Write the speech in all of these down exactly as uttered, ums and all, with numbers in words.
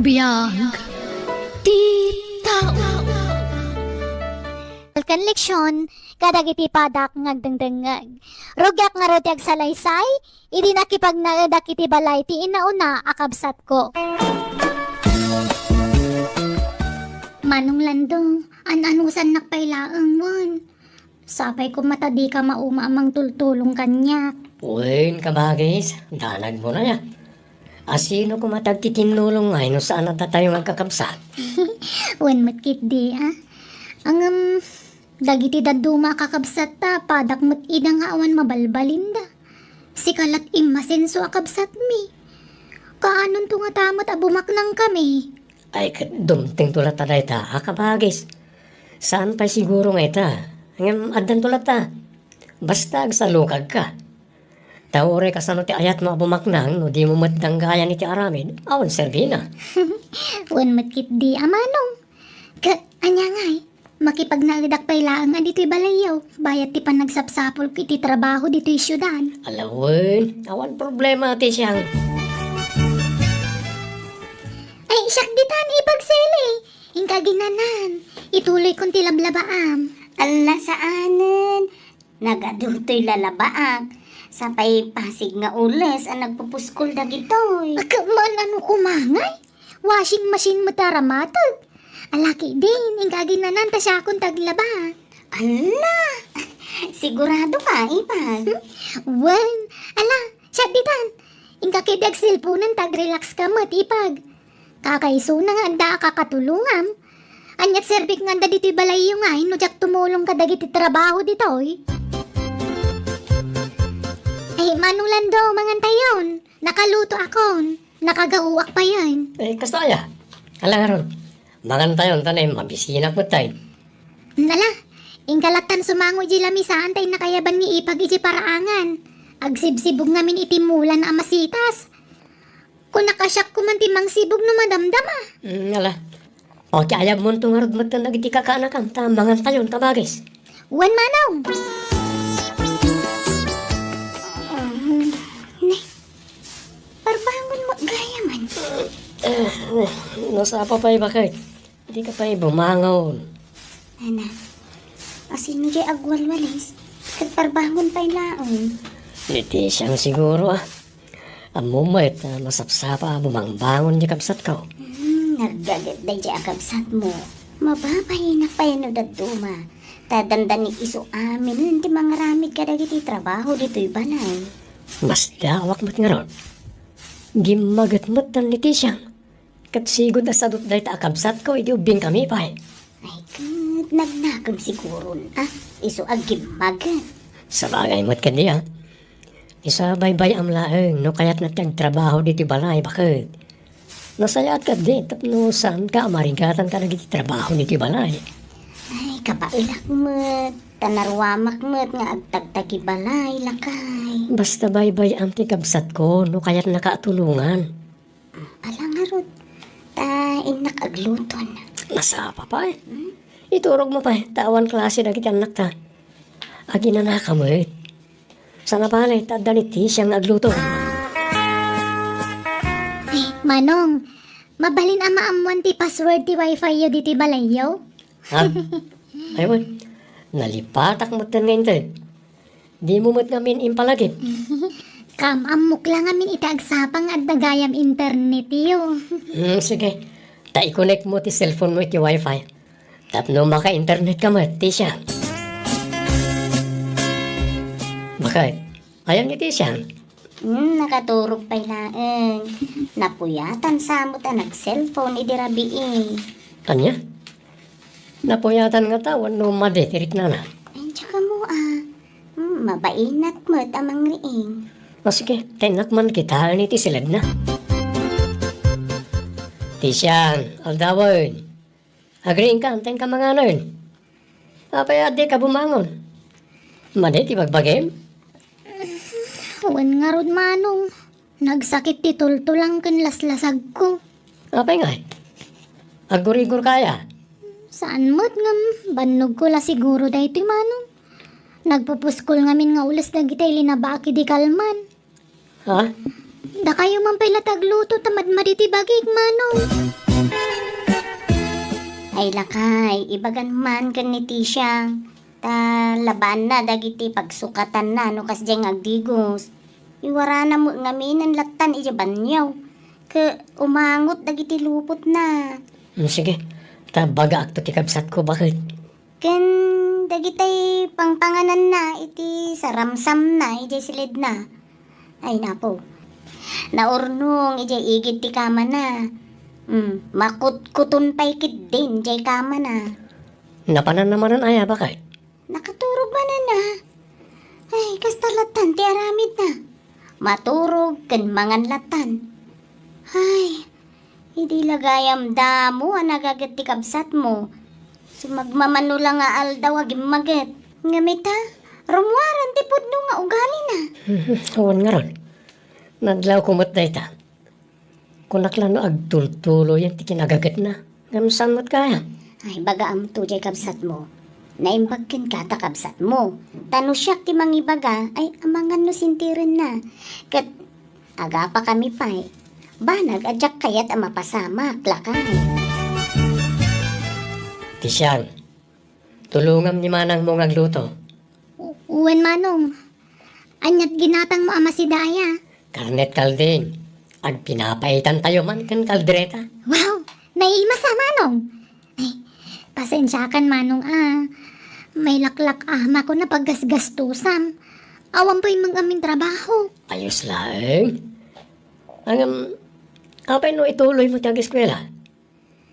Biag ti tao. Ken leksion kadagiti padak nga agdengdengngeg. Rugiak ngarud ti agsalaysay, idi nakipagnaedak iti balay ti inauna a kabsatko. Manong Lando, an-anusannak pay laeng wen. Sapay koma ta dika mauma a mangtultulong kaniak. Wen, kabagis, danagmo na ya. Asino koma ti agtitinnulong ngay no saan a datayo nga agkakabsat? Wen met ketdi, a. Ngem, dagiti dadduma a kakabsatta, padak met ida nga awan mabalbalinda. Sika lat immasenso a kabsatmi. Kaanonto ngata met a bumaknangkami? Ay, ket dumtengto latta dayta a kabagis. Saan pay siguro nga ita. Ngem addanto latta. Basta agsalukagka. Ta uray kasano ti ayatmo a bumaknang no dimo met danggayan iti aramid, awan serbina. Wen met ketdi a manong. Ket ania ngay, makipagnaedak pay laeng a ditoy balayyo, bayat ti panagsapsapulko iti trabaho ditoy siudad. Ala wen, awan problema ti siang. Ay, siak ditan, Ipag Sele. Inka aginanan. Ituloykon ti lablabaam. Ala, saanen. Nagadu toy lalabaak. Sapay pasig nga ules a nagpupuskol dagitoy. Agka-, maan-ano koma ngay? Washing machine met a ramateg. Ala ketdin, inka aginanan ta siakon ti aglaba. Ala! Sigurado ka, Ipag? Wen, ala, siak ditan. Inka ketdi agselponen ta agrelax ka met, Ipag. Kakaisuna nga adda a kakatulongam. Aniat serbik nga adda ditoy balayyo ngay no diak tumulong kadagiti trabaho ditoy? Ay, Manong Lando, mangantayon. Nakalutoakon. Nakagaoak payen. Eh, kasta aya? Ala ngarud. Mangantayon ta nay mabisinak met tay. Ala, inka lattan sumango iti lamisaan ta innakayaban ni Ipag iti paraangan. Agsibsibog ngamin iti mulan a masitas. Kunak a siak koman ti mangsibog no madamdama. Mm, ala. Pakiayabmonto ngarud metten dagiti kakaanakam ta mangantayon, kabagis. Wen, manong. Mm, ne. Parbangon met gayamen. Eh, eh, nasapa pay, baket. Dika pay bumangon. Ana, asino diay agwalwalis? Ket parbangon pay laeng. Ni Tisiang siguro, a. Ammom met a masapsapa a bumangbangon diay kabsatko. Hmm, naggaget daydiay a kabsatmo. Mababain pay no dadduma. Ta dandani isu aminen ti mangaramid kadagiti trabaho ditoy balay. Masdaawak met ngarud. Gimmaget met ni Tisiang. Ket sigud a sadut dayta a kabsatko idi ubbingkami pay. Ay, ket nagnakem siguron, a? Isu a gimmaget. Sabagay met kadi, a. Isu a baybay-am laeng no kayatna ti agtrabaho ditoy balay, baket. Nasayaat kadi tapno saanka a marigatan kadagiti trabaho ditoy balay. Ay, kabaelak met, ta naruamak met nga agtagtagibalay, lakay. Basta baybay-am ti kabsatko no kayatnaka a tulongan. Ala ngarud, ta innak agluton. Nasapa pay. Hmm? Iturogmo pay, ta awan klase dagiti annakta. Aginanaka met. Sana pay, ta adda ni Tisiang nga agluto. Ay, Manong, mabalin a maammoan ti password ti wifi yo ditoy balayyo? Ha? Ay, wen. Nalipatak met nga inted. Dimo met ngamin impalagip. Kaam-ammok la ngamin iti agsapa nga adda gayam internet yo. Hmm, sige. Ta i-connect mo ti cellphone mo iti wifi. Tapno maka-internet ka met, Tisiang. Baket, ayan ni Tisiang? Hmm, nakaturog pay laeng. Napuyatan sa met a nag-cellphone idi rabii. Ania? Napuyatan ngata wenno madi ti riknana? Ay, diak ammo a. Hmm, mabainak met a mangriing. O sige, ta innak man kitaen iti siledna. Tisiang, aldawen. Agriingka, ta inka manganen. Apay a dika bumangon? Madi ti bagbagim? Wen ngarud, Manong. Nagsakit ti tultulang ken laslasagko. Apay ngay? Aggurigor kaya? Saan met ngem bannogko la siguro daytoy, Manong. Nagpupuskol ngamin nga ules dagiti linabaak idi kalman. Ha? Dakayo man pay la ti agluto ta madmadi ti bagik, Manong. Ay, lakay, ibagan man ken ni Tisiang. Ta labaanna dagiti pagsukatanna no kasdiay nga agdigos. Iwarana met ngaminen lattan idiay banio. Ket umangot dagiti lupotna. Mm, sige. Ta bagaakto ti kabsatko, baket. Ken dagitay pangpangananna iti saramsamna idiay silidna. Ay, napo. Naurnong idiay igid ti kamana. Mm, makutkuton pay ketdin diay kamana. Napananna manen aya, baket? Nakaturog manen a. Ay, kasta lattan ti aramidna. Maturog ken mangan lattan. Ay, idi la gayam damo a nagaget ti kabsatmo. Sumagmamano la nga aldaw a gimmaget. Ngem ita, rummuaren ti pudno nga ugalina. Awan ngarud. Nadlawko met dayta. Kunak la no agtultuloyen ti kinagagetna. Ngem saan met kayat? Ay, bagaamto diay kabsatmo. Naimbag kenka ta kabsatmo. Ta no siak ti mangibaga, ay amangan no sintirenna. Ket agapakami pay. Banag a diak kayat a mapasamak, lakay. Tisiang, tulongam ni manangmo nga agluto. Wen, Manong. Aniat ginatangmo a masidaya? Karnet kalding. Agpinapaitantayo man ken kaldereta. Wow! Naimas a, Manong! Ay, pasensiakan, Manong, a. May laklak a mako na paggasgastusam. Awan pay meng amin trabaho. Ayos laeng. Ngem, apay no ituloy mo ti ageskwela?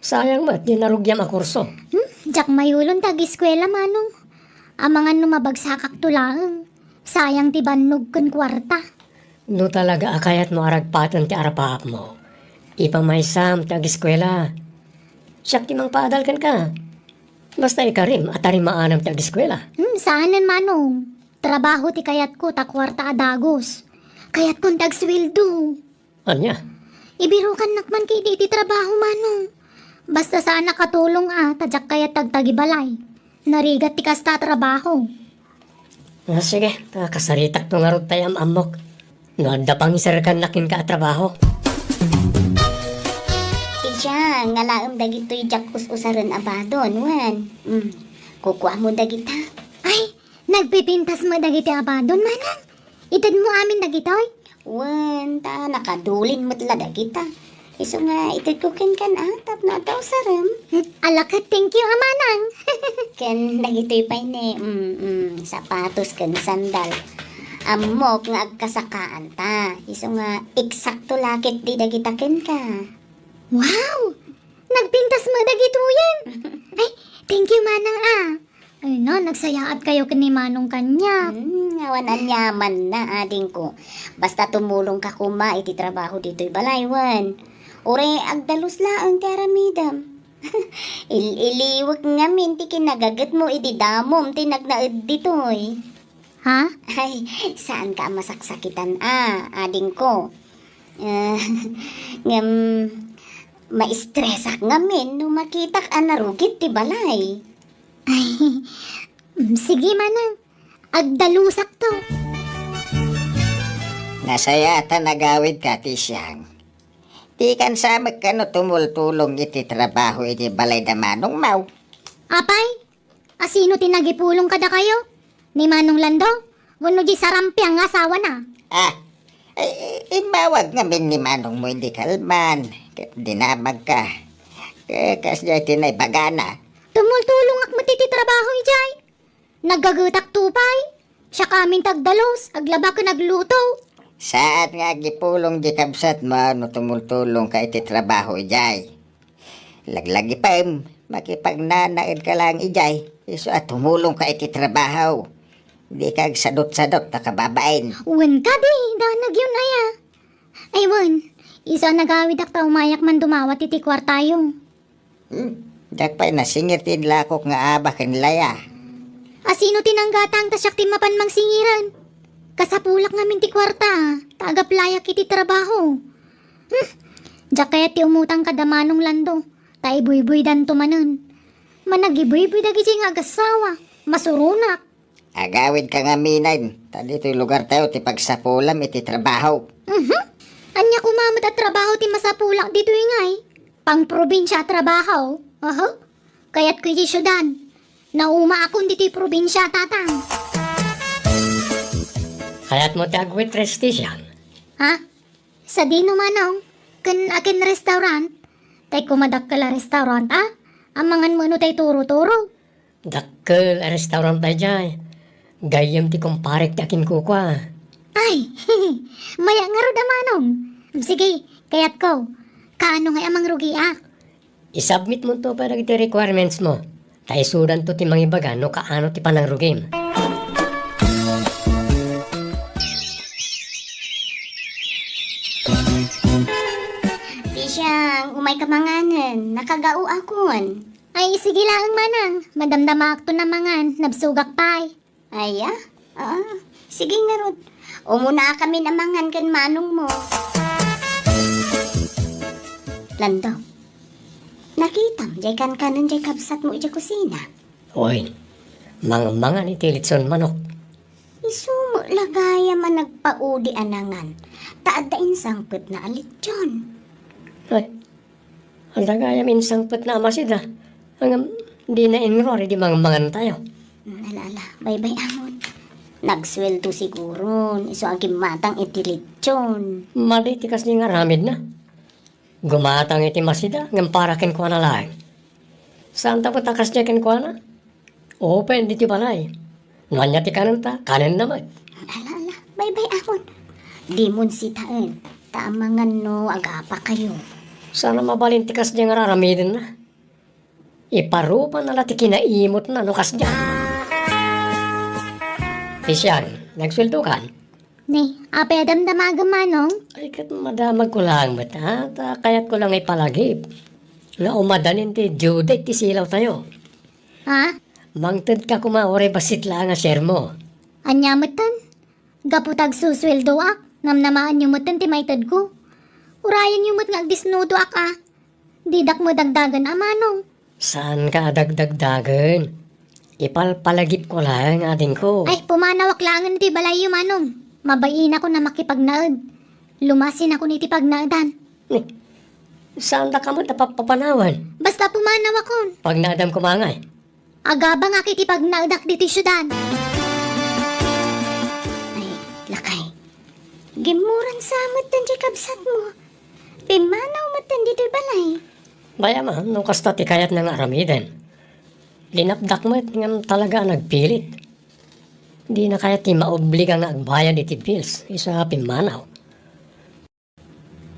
Sayang met ti narugiam a kurso. Hmm? Diak mayulon ti ageskwela, Manong. Amangan no mabagsakakto laeng. Sayang ti bannog ken kuarta. No talaga a kayatmo a ragpaten ti arapaapmo, ipamaysam ti ageskwela. Siak ti mangpaadal kenka. Basta ikarim a tarimaanam ti ageskwela. Hmm, saanen, Manong. Trabaho ti kayatko ta kuarta a dagus. Kayatkon ti agsueldo. Ania? Ibirukannak man ketdi iti trabaho, Manong. Basta saanak a tulong a, ta diak kayat ti agtagibalay. Narigat ti kasta a trabaho. Ah, sige, ta kasaritakto ngarud tay am-ammok. No adda pangiserkannak kenka a trabaho. Idiay, nga laeng dagitoy diak us-usaren a badon, wen. Mm. Kukuamo dagita. Ay, nagpipintas met dagiti a badon, Manang? Itedmo amin dagitoy? Wen, ta nakadulin met la dagita. Isu nga itedko kenkan a, tapno adda usarem. Hmm, ala ket thank you a, Manang. Ken dagitoy pay ne, mm, mm, sapatos ken sandal. Ammok nga agkasakaanta. Isu nga eksakto la ketdi dagita kenka. Wow! Nagpintas met dagitoyen. Ay, thank you, Manang, a. Ay na, nagsayaat kayo ken ni Manong kaniak. Hmm, awan aniamanna, adingko. Basta tumulongka koma iti trabaho ditoy balay, wen. Uray agdalus laeng ti aramidem. Il-iliwek ngamin ti kinagagetmo idi damom ti nagnaed ditoy. Ha? Ay, saanka a masaksakitan a, adingko. Eh, ngem, maistresak ngamin no makitak a narugit ti balay. Ay, mm, sige, Manang. Agdalusakto. Nasayaat a nagawidka, Tisiang. Dikan sa met kano tumultulong iti trabaho iti balay da Manongmo. Apay, a sino ti nagipulong kadakayo? Ni Manong Lando? Wenno di sarampiang nga asawana? Ah, ay, immawag ngamin ni Manongmo idi kalman. Ket dinamagka. Ket kasdiay ti naibagana. Tumultulongak met iti trabaho idiay. Naggagetakto pay. Siak amin ti agdalus, aglaba ken agluto. Saan nga agipulong di kabsatmo no tumultulongka iti trabaho idiay. Laglagipem, makipagnanaedka laeng idiay, isu a tumulongka iti trabaho. Dika agsadutsadut a kababain. Wen kadi, danag yon aya. Ay wen, isu a nagawidak ta umayak man dumawat iti kuartayo. Hmm? Diak pay nasingir ti inlakok nga aba ken laya. A sino ti nanggatang ta siak ti mapan mangsingiran? Kasapulak ngamin ti kuarta, ta agaplayak iti trabaho. Hmm? Diak kayat ti umutang kada Manong Lando, ta ibuybuydanto manen. Managibuybuy dagiti nga agassawa, masuronak. Agawidka ngaminen, ta ditoy lugartayo ti pagsapulam iti trabaho. Mhm. ti masapulak ditoy ngay. Pangprobinsia a trabaho. Aha. Kayatko iti siudad. Naumaakon ditoy probinsia, Tatang. Kayatmo ti agwaitress, Tisiang? Ha? Sadino, Manong? Ken akin restaurant? Tay koma dakkel a restaurant, a? Amangan mo no tay turo-turo. Dakkel a restaurant daydiay. Gayyem ti kumparek ti akinkukua. Ay, maya ngarud a, Manong. Sige, kayatko. Kaano ngay a mangrugiak? I-submit monto pay dagiti requirements mo. Ta isudanto ti mangibaga no kaano ti panangrugim. Tisiang, umayka manganen. Nakagaoakon. Ay, sige laeng, Manang. Madamdamaakton a mangan. Nabsogak pay. Aya? Ah, sige ngarud. Umunakamin a mangan ken manongmo. Landong, nakitam jay kankanen jay kabsatmo idiay kusina? Oy, mangmangan iti litson manok. Isu met la gayam a nagpaudi a nangan, ta adda insangpetna a litson. Ay, adda gayam insangpetna a masida. Ngem dina inruar idi mangmangantayo. Ala, ala, baybay-amon. Nagsueldo siguron, isu a gimmatang iti litson. Madi ti kasdi nga aramidna. Gumatang iti masida, ngem para kenkuana laeng. Saanta met a kasdiay kenkuana? Open ditoy balay. No ania ti kanenta, kanenna met. Ala, ala, baybay-amon. Dimon sitaen, ta amangan no agapakayo. Saan a mabalin ti kasdiay nga araramidenna. Iparupana la ti kinaimutna no kasdiay. Tisiang, nagsueldokan? Ni, apay a damdamagem, Manong? Ay, ket madamagko laeng met, ha? Ta kayatko la nga ipalagip nga umadanin ti due date ti silawtayo. Ha? Mangtedka koma uray bassit laeng a share mo. Ania metten? Gapu ta agsusueldoak, namnamaenyo metten ti maitedko. Urayenyo met nga agdisnudoak a. Didak madagdagen a, Manong. Saanka a dagdagdagen. Ipalpalagipko laeng, adingko. Ay, pumanawak laengen iti balayyo, Manong. Mabainakon a makipagnaed. Lumasinakon iti pagnaedan. Ni, saandaka met a papapanawan? Basta pumanawakon. Pagnaedam koma ngay. Agabangak iti pagnaedak ditoy siudad. Ay, lakay. Gimmuran sa met daydiay kabsatmo. Pimmanaw met ditoy balay. Bay-am a, no kasta ti kayatna nga aramiden. Linapdak met ngem talaga a nagpilit. Dina kayat ti maobliga nga agbayad iti bills, isu a pimmanaw.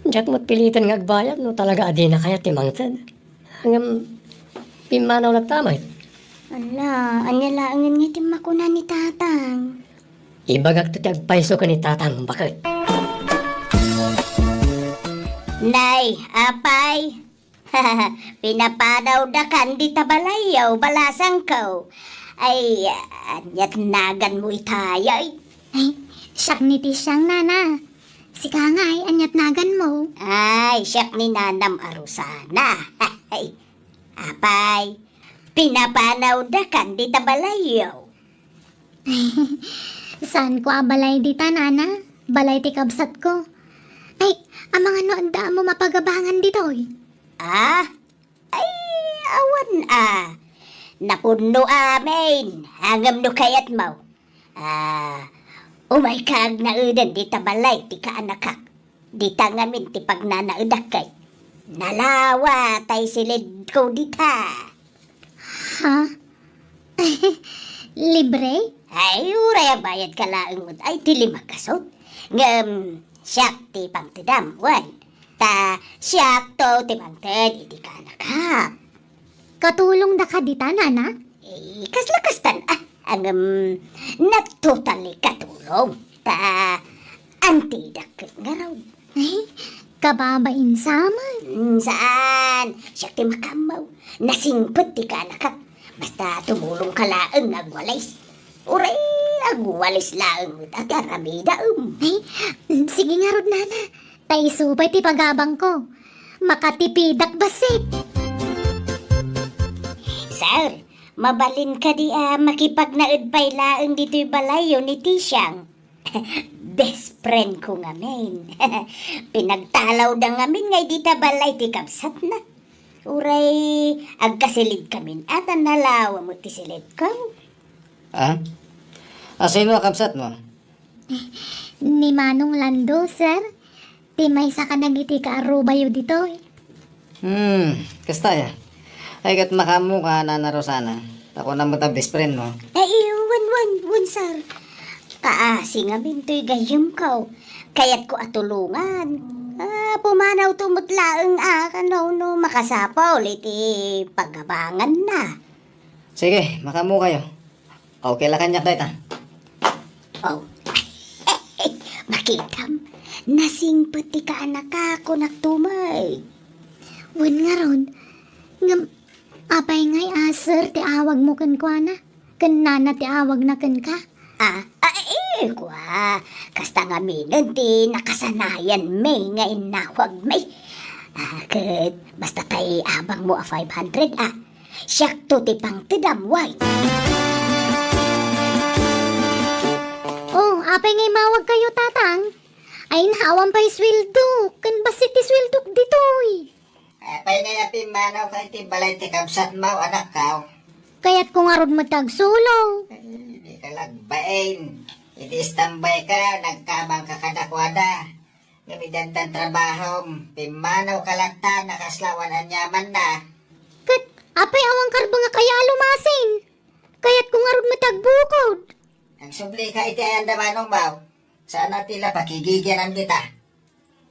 Diak met piliten nga agbayad no talaga a dina kayat ti mangted. Ngem pimmanaw latta met. Ala, ania laengen nga ti makuna ni Tatang? Ibagakto ti agpayso ken ni Tatang, baket. Nay, apay, pinapanawdakan dita balayyo, balasangko. Ay, aniat naganmo itay, ay? Ay, siak ni Tisiang, Nana. Sika ngay, aniat naganmo? Ay, siak ni Nanam a Rosana. Ay, apay, pinapanawdakan dita balayyo. Saanko a balay dita, Nana. Balay ti kabsatko. Ay, amangan no adda a mapagabangan ditoy. Ah? Ay, awan a. Napunno amin. Ngem no kayatmo, ah, umayka agnaeden dita balay ti kaanakak. Dita ngamin ti pagnanaedak ket nalawa tay silidko dita. Ha? Libre? Ay, uray abayadka laeng met ay ti lima kasut. Ngem siak ti pangtedam, wen. Ta siakto ti mangted iti kaanakak. Katulongdaka dita, Nana? Eh, kasla kastan, ah, ngem, not totally katulong. Ta antidak ket ngarud. Ay, kababain sa met. Mm, saan? Siak ti makaammo. Nasingpet ti kaanakak. Basta tumulongka laeng nga agwalis. Uray, agwalis laeng met a ti aramidem. Ay, sige ngarud, Nana. Ta isu pay ti pagabangko. Makatipidak bassit. Sir, mabalin kadi a makipagnaed pay laeng ditoy balayyo ni Tisiang? Best friend ko ngamin. Pinagtalawda ngamin nga idi ta balay ti kabsatna. Uray agkasilid kamin a ta nalawa met ti silidko. Ah? A, sino a kabsatmo? Ni Manong Lando, sir. Ti maysa kadagiti kaarubayo ditoy. Hmm, kasta aya. Ay, ket makaammoka, Nana Rosana. Ta kunam met a best friend mo. Ay, wen, wen, wen, sir. Kaasi ngamin toy gayyemko. Kayatko a tulongan. Ah, pumanawto met laeng a, kano no makasapul iti pagabanganna. Sige, makaammokayo. Okay la kaniak dayta. Oh. Makitam, nasingpet ti kaanaka, kunak tumay. Wen ngarud, ngem apay ngay a sir ti awagmo kenkuana? Ken nana ti awagna kenka? Ah, ah, eh, kua. Kasta ngaminen ti nakasanayanmi nga innawagmi. Ah, ket basta tay abangmo a five hundred, ah. Siakto ti pangtedam, way. Oh, apay nga imawagkayo, Tatang? Ay, awan pay sueldo. Ken bassit ti sueldok ditoy. Apay nga pimmanaw ka iti balay ti kabsatmo, anakko? Kayatko ngarud met agsulo. Ay, di ka lagbain. Iti istambay ka, nagkabang ka kadakuada. Ngem iddan trabahom, pimmanaw ka latta, nakaslawan anyamanna. Ket, apay awan karbengak aya a lumasin? Kayatko ngarud met agbukod. Agsubli ka iti ayan da manong baw. Saan a ti la pakigigianan dita.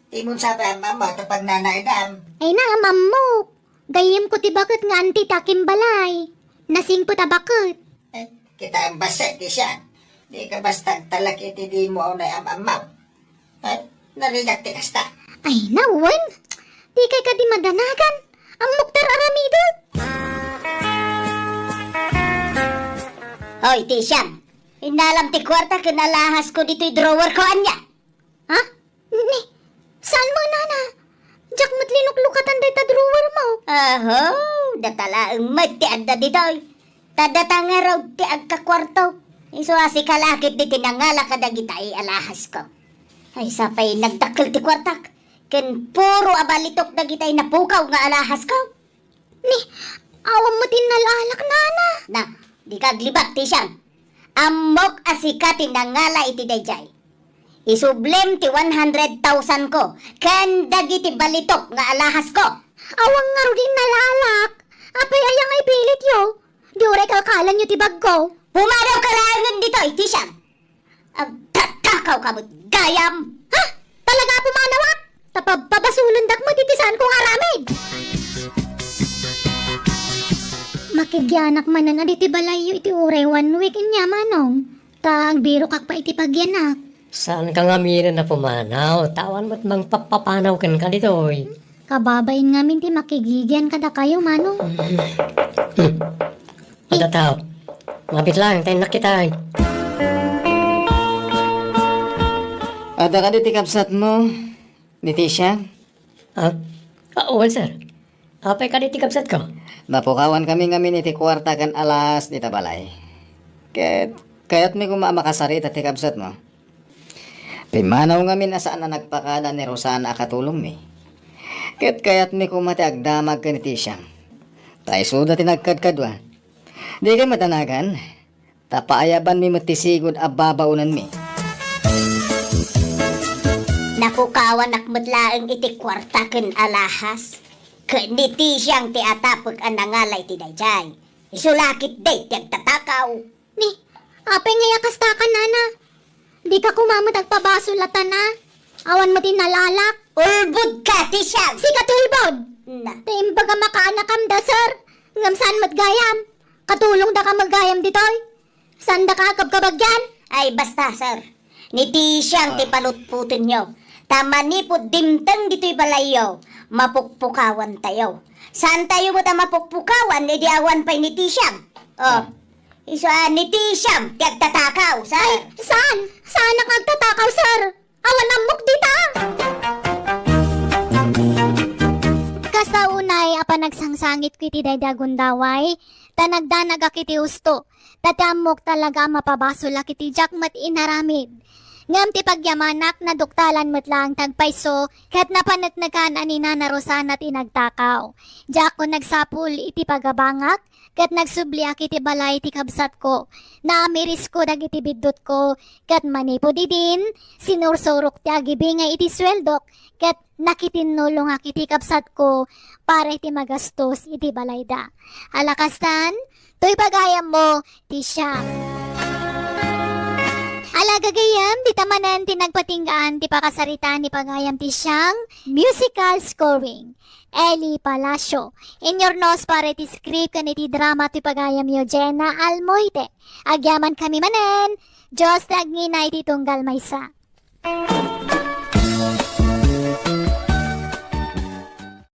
Timon sa pa am-ammo ta pagnanaedam. Ay na, am-ammok. Gayyemko ti baket nga anti ta kimbalay. Nasingpet a baket. Eh, kita ang basa ti siya. Di ka basta agtalak iti di mo aw na am-ammaw. Eh, narigat ti kasta. Ay, nawen. Di kay kadi madanagan. Ammok ta aramidek. Hoy, ti siyam. Innalam ti kuarta ken alahas ko ditoy drawer ko, anya? Ha? Ni, saan mo, nana? Diak met linuklukatan dayta drawer mo. Aho, data laeng met ti adda ditoy. Ta data ngarud ti agkakuarto. Isu a sika la ket ti nangala kadagita alahas ko. Ay, sapay nagdakkel ti kuartak. Ken puro a balitok dagita napukaw nga alahas ko. Ni, awan met innala-alak, nana. Na, di ka aglibak, ti siyam. Ammok a sika ti nangala iti daydiay. Isublem ti one hundred thousand ko ken dagiti balitok nga alahas ko. Awan ngarud innala-alak. Apay aya nga ipilit yo? Di uray kalkalan yo ti bagko. Pumadaw ka laengen ditoy, ti siyam. Agtatakaw ka met gayam! Ha? Talaga a pumanawak? Ta pabpabasolendak met iti saan ko nga aramid. Makigianak manen a ditoy balayyo iti uray one week ania, manong. Ta agbirokak pay iti pagianak. Saan ka ngaminen a pumanaw, ta awan met mangpappapanaw kenka ditoy. Kababain ngamin ti makigigian kadakayo, manong. Hmm. Adda tao. Mabit lang, ta innak kitay. Adda kadi ti kabsatmo, ni Tisha? Ah, ah, wen, sir. Apay kadi ti kabsatko? Napukawan kami ngamin iti kuarta ken alahas dita balay. Ket kayatmi koma a makasarita ti kabsatmo. Pimmanaw ngamin a saan a nagpakada ni Rosana a katulongmi. Ket kayatmi koma ti agdamag ken ni Tisha. Ta isuda ti nagkadkadua. Dika met anagan, ta paayabanmi met ti sigud a babaonanmi. Napukawanak met laeng iti kuarta ken alahas. Ken ni Tisha ti atapek a nangala iti daydiay. Isu la ketdi ti agtatakaw. Ni, apay ngay a kasta ka, nana? Dika koma met agpabasol a tana? Awan met innala-alak? Ulbod ka, Tisha! Sika ti ulbod! Na. Ta imbag a makaanakam da, sir. Ngem saan met gayam? Katulongdaka met gayam ditoy? Saandaka a kabkabagian? Ay, basta, sir. Ni Tisha ti panutputenyo. Ta manipud dimteng ditoy balayyo, mapukpukawantayo. Saantayo met a mapukpukawan idi awan pay ni Tisha. Oh. Isu a ni Tisha ti agtatakaw, sir. Ay, saan? Saanak nga agtatakaw, sir? Awan ammok dita. Kasta unay a panagsangsangitko iti daydi a gundaway, ta nagdanagak iti husto, ta ti ammok talaga a mapabasolak iti diak met inaramid. Ngem ti pagyamanak, naduktalan met laeng ti agpayso, ket napaneknekan a ni Nana Rosana ti nagtakaw. Diakon nagsapul iti pagabangak, ket nagsubliak iti balay ti kabsatko. Naamirisko dagiti biddutko, ket manipud idin, sinursurok ti agibingay iti sueldok, ket nakitinnulongak iti kabsatko para iti magastos iti balayda. Ala kastan, toy pagayammo ti siak. Ala gagayyem, dita manen ti nagpatinggaan ti pakasaritaan ni pagayam ti siak, musical scoring. Eli Palacio. Inyurnos para iti script ken iti drama ti pagayamyo, Jenna Almoite. Agyamankami manen, Dios ti agngina iti tunggal maysa.